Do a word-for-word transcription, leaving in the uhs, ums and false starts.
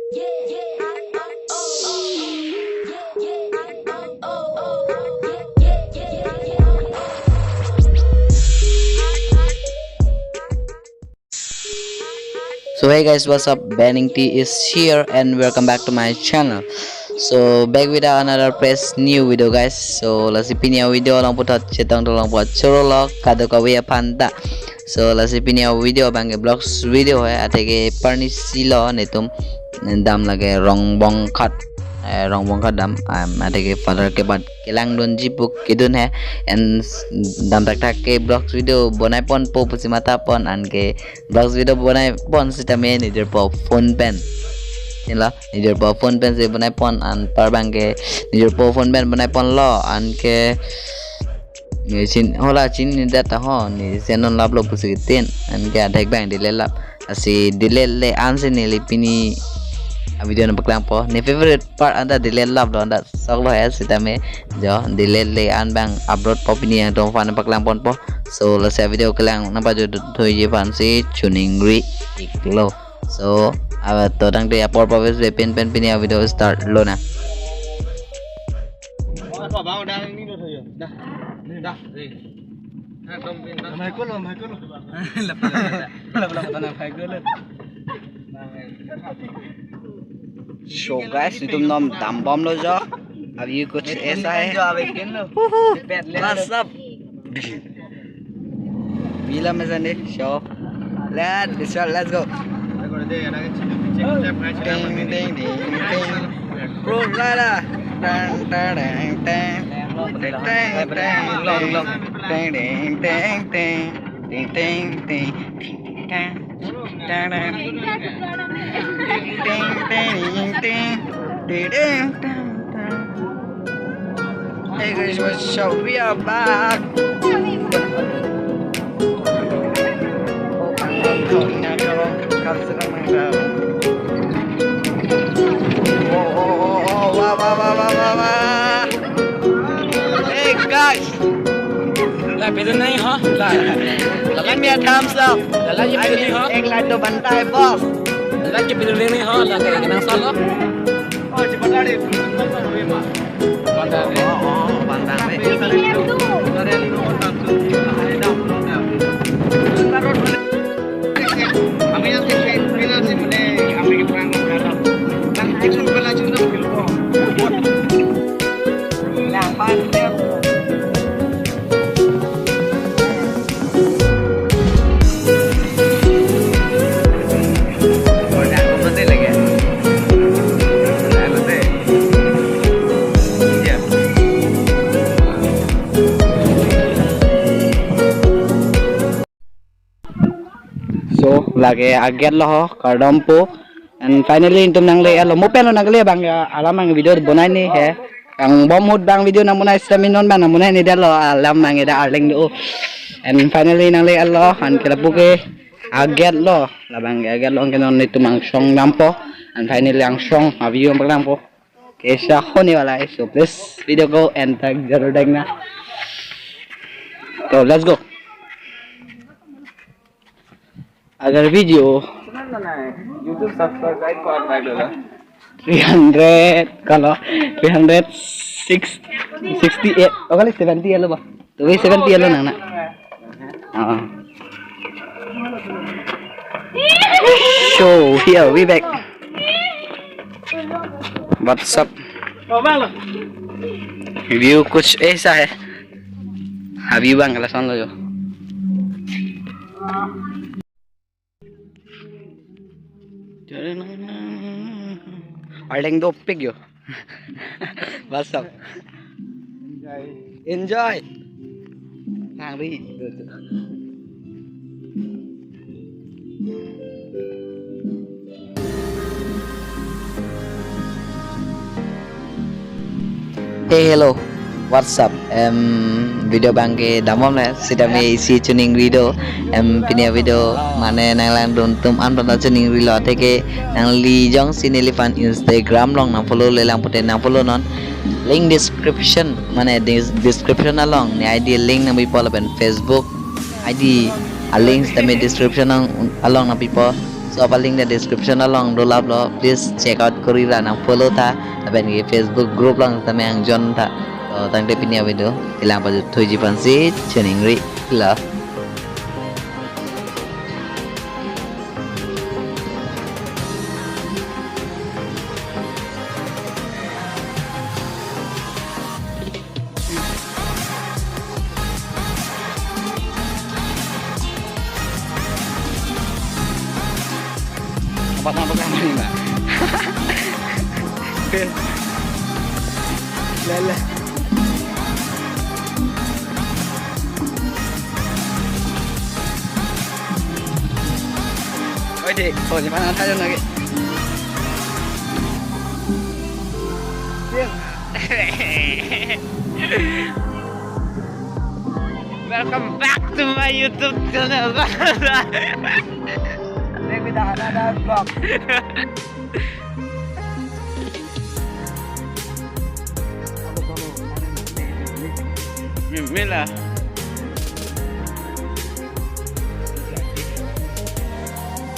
So hey guys, what's up? Banning T is here and welcome back to my channel. So back with another fresh new video, guys. So lasi pini a-video along puthot chetong tolong puthot choro lo kadokave aphan ta. So lasi pini a-video abang ke vlogs video he, athe ke parni silo netum dam lake Rongbongkhat, eh, Rongbongkhat dam, um, athe ke father ke bat kelangdunji pu kedun he, and s- dam thakthak ke vlogs video bonai ponpo pusi matha pon, anke vlogs video bonai pon sitame nijorpo phone pen. Chinilo, nijorpo phone pen si bonai pon, anpar abang ke nijorpo phone pen bonai ponlo, anke ne chin hola chinine det ta ho, ne channel lap lo pusi ketin, anke adhek abang delete lap. Lasi delete le an si neli pini a-video nangpaklangpo. Ne favorite part anta delete lap lo, anta sok lo he sitame jo delete le an abang upload po pini nangtumphan nangpaklang ponpo. So lasi a-video kelang nangpajut thuji aphan si choningri iklo. So ato tangte apor paves le pen pen pini a-video start lonang. Dah, dah, dah. Dah, dah. Lamhai kolo, lamhai kolo. Lap, lap, lap, lap, lamhai kolo. So guys, netum non dambomlo jo. Abhi kuch aisa hai. What's up? Bila mezane show. Let's, let's go. Ding, ding, ding, ding. Bro, la, la. Dang, dang, dang, dang. Ding, ding, ding, ding. Ding, ding, ding, ding. Ding, ding, ding. Ding, ding, ding. Ding, ding, ding. Ding, ding, ding, ding. Hey guys, what's up? We are back. Oh, oh, oh, oh, wow, wow, wow, wow, wow, wow. Hey guys. Like video nahi ho, like. Give me a thumbs up. Like video nahi ho. Ek like to banta hai, boss. Like video nahi ho, like nang solo. Oh, oh, oh, banta hai. So, lake a-gate lo ho, kardom po. And finally, netum nangle-etlo. Mo pen lo nangle abang ya, alam abang video bonai ni he. Kangbom ahut abang video nangbonai sitame non abang nangbonai ni det lo, alam abang ida arleng do. And finally, nangle-etlo, and ke lapu ke a-gate lo. Labang ke a-gate lo, anke non netum angsong dampo. And finally, angsong a-view nangpaklang po. Kaisa hone wala hai, so please video ko end tak jarur dekhna. So let's go. Agar video YouTube subscribe ko three hundred, kalo three hundred six, sixty-eight, oh kali seventy lo ba. Tuwi seventy lo nang na. Ah. So here we back. What's up? View kuch aisa hai. Abhi abang lason lo jo. Arleng dopik jo. What's up? Enjoy. Nangri. Hey, hello. What's up? Em, video abang ke dambom le, sitame isi choningri do. Em, pini a-video mane nanglangdun atum an panta choningrilo, athe ke nangli jongsi neliphan Instagram along nang-follow le lang pute nang-follow non. Link description, mane des- description along ne I D link nangpipo lapen Facebook I D a-link sitame description along, along nangpipo. So, apa link the description along dolaplo, please check out kori ra nang follow tha, lapen ke Facebook group along tame nang join tha. So, tangte pini a-video kelang pajut thuji ponsi, choningri lo. Apa nama kamu ini, Mbak? Lele. Oi, Dik. Oh, di mana tadi lagi? Welcome back to my YouTube channel. Back with another vlog. Mi-, mila.